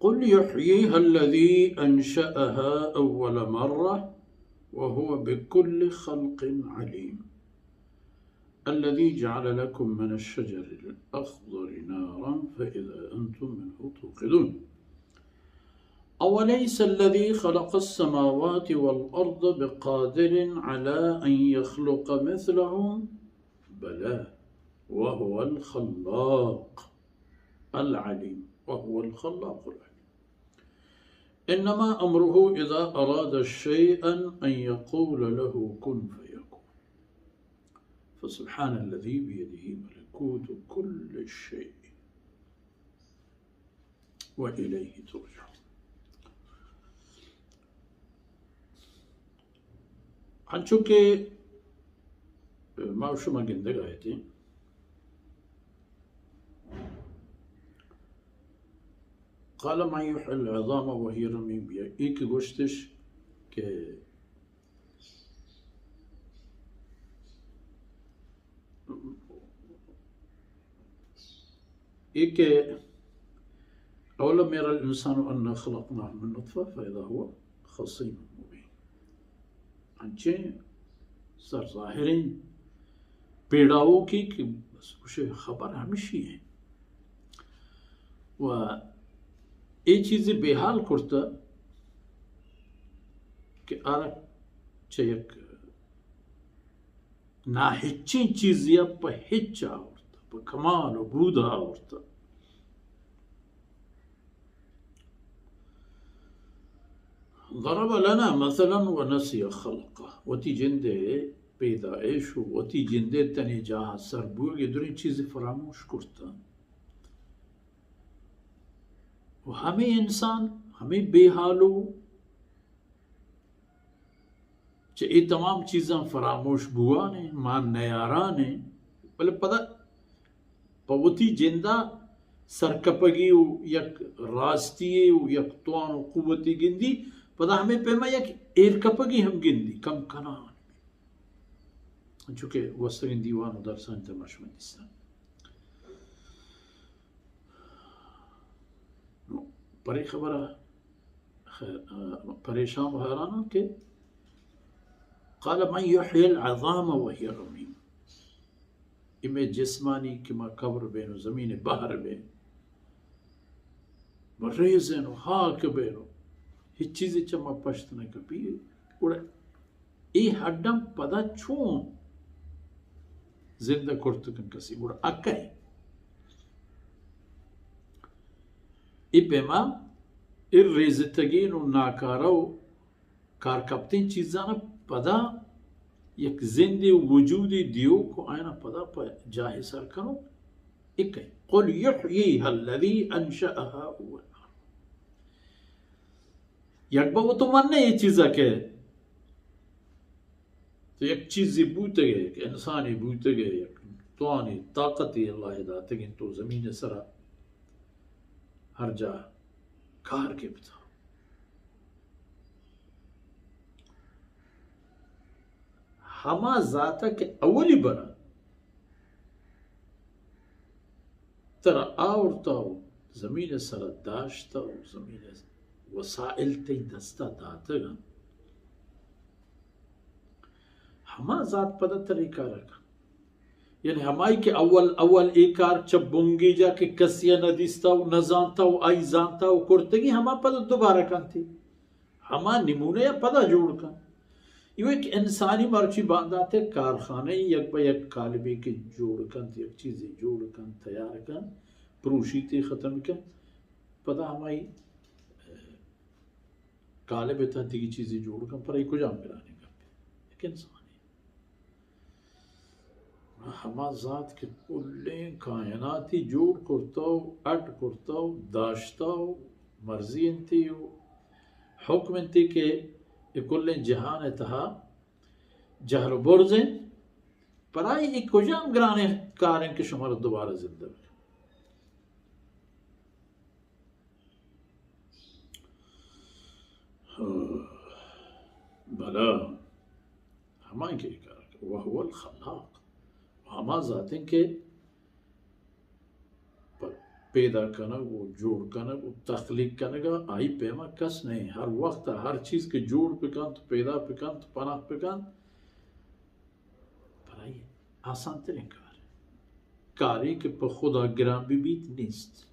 قل يحييها الذي أنشأها أول مرة وهو بكل خلق عليم. الذي جعل لكم من الشجر الأخضر نارا فإذا أنتم منه توقدون. أوليس الذي خلق السماوات والأرض بقادر على أن يخلق مثلهم؟ بلى وهو الخلاق العليم، وهو الخلاق العليم. إنما أمره إذا أراد شيئا أن يقول له كن فيكون. فسبحان الذي بيده ملكوت كل شيء وإليه ترجعون. انچو کہ ما شما گندگ ءَ اتیں، قال من يحيي العظام وهي رميم، یا اے کہ گوشتش کہ اے کہ أولم ير الإنسان أنا خلقناه من نطفة فإذا هو خصيم مبين. انچیں سر ظاہریں پیڑاوکی کہ بس گوشے خبر ہمشی ایں. و اے چیزی بے حال کرتا کہ آرا چہ یک ناہچیں چیزی ءَ پہ ہچ آورت، پہ کمال و بود آورت. ضرب لنا مثلا ونسي خلقه، وتی جندے پیدائش و وتی جندے تنی جاہ سر بوگی دریں چیزی فراموش کرتا. و ہمے انسان، ہمے بے حالو چہ اے تمام چیزاں فراموش بوان ایں، مان نیاران ایں، بلے پدا پہ وتی جندا سرکپگی و یک راستی و یک توان و قوتی گندی، پدا ہمے پیما یک ایرکپگی ہم گندی، کم کنان. انچو کہ گوستگیں دیوان و درسانی تہا ما شما دیستگ. نو، پرے خبر ءَ خیر، آ، پریشان و حیران آں کہ قال من يحيي العظام وهي رميم. اے مئے جسمانی کہ ما قبر بین و زمین بہر بین، ما ریزین و ہاک بین و ہچ چیزی چہ ما پشت نہ کپی، گڑا اے ہڈاں پدا چون زندہ کرت کن کسی؟ گڑا اکہ اے پیما اے ریزتگین و ناکارہ و کارکپتیں چیزاں پدا یک زندے و وجودے دیوک و آیانا پدا پہ جاہے سر کنوک اکہ اے. قل يحييها الذي أنشأها أول مرة. یک بہ تو من نہ اے چیزا کہ تو یک چیزی بوتگے، یک انسانی بوتگے، یک توانی طاقتی اللہ داتگیں تو زمین سرا ہر جا کار کے بتا. ہما ذاتا کہ اولی برا ترا آورتا و زمین سرا داشتا و زمین وسائل تئی دستا داتگ انت، ہما ذات پدا ترا اے کارا کن. یعنی ہمائی کہ اول اول اے کار چہ بنگیجا کہ کسی نہ دیستا و نہ زانتا و آئی زانتا و کرتگی، ہما پدا دوبارہ کنتی. ہما نمونہ ءَ پدا جوڑ کن. ایوک انسانی مرچی باندات ءَ کارخانہ یک بہ یک قالبے کہ جوڑ کنت، یک چیزے جوڑ کنت، تیار کنت، پروشیت ءُ ختم کنت، پدا ہمائی قالب ءِ تہا دگہ چیزے جوڑ کنت، پر اے کجام گرانیں گپے؟ یک انسانے. ہما ذات کہ کلیں کائناتی جوڑ کرتہ و اڈ کرتہ و داشتہ و مرضی انتی و حکم انتی کہ اے کلیں جہان ءِ تہا جہل و برز انت، پرائی اے کجام گرانیں کار انت کہ شمارا دوبارہ زندہ بکنت؟ بلہ، ہما کہ اے کار کنت، وهو الخلاق، ہما ذات انت کہ پہ پیدا کنگ و جوڑ کنگ و تخلیق کنگ ءَ آئی پیما کس نہ اِنت۔ ہر وقت ءَ ہر چیز کہ جوڑ بکنت، پیدا بکنت، پناہ بکنت، برای آسان ترین کار۔ کاری کہ پہ خدا گران بہ بیت نیست۔